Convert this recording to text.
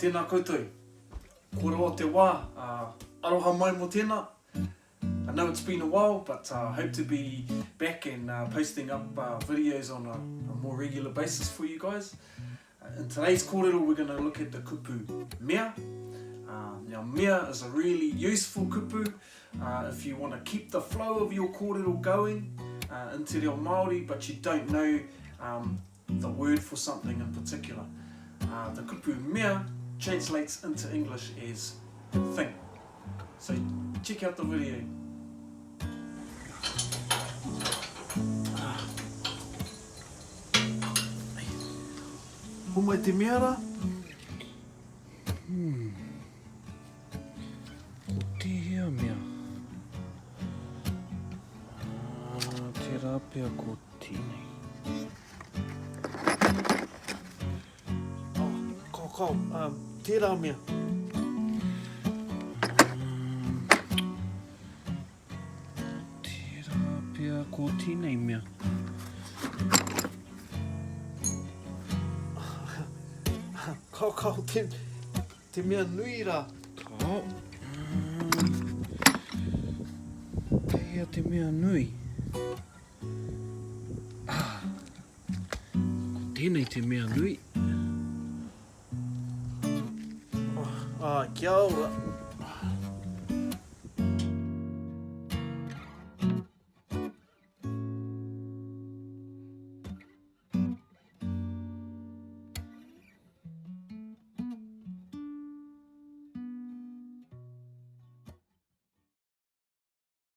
Tēnā koutou. Kua roa te wā, aroha mai mō tēnā. I know it's been a while but I hope to be back and posting up videos on a more regular basis for you guys. In today's kōrero we're going to look at the kupu mea. Now mea is a really useful kupu if you want to keep the flow of your kōrero going in te reo Māori but you don't know um, the word for something in particular. Uh, the kupu mea translates into English as thing. So check out the video. Ah. Homai te mea rā. Hmm. Ko tēhea mea? Ah, tērā pea ko tēnei. Oh, kao, kao, um, tērā mea. Um, tērā pea ko tēnei mea. Kao, kao, te, te mea nui rā. Kao. Um, tēhea te mea nui? Ah, ko tēnei te mea nui. Ah, kia ora.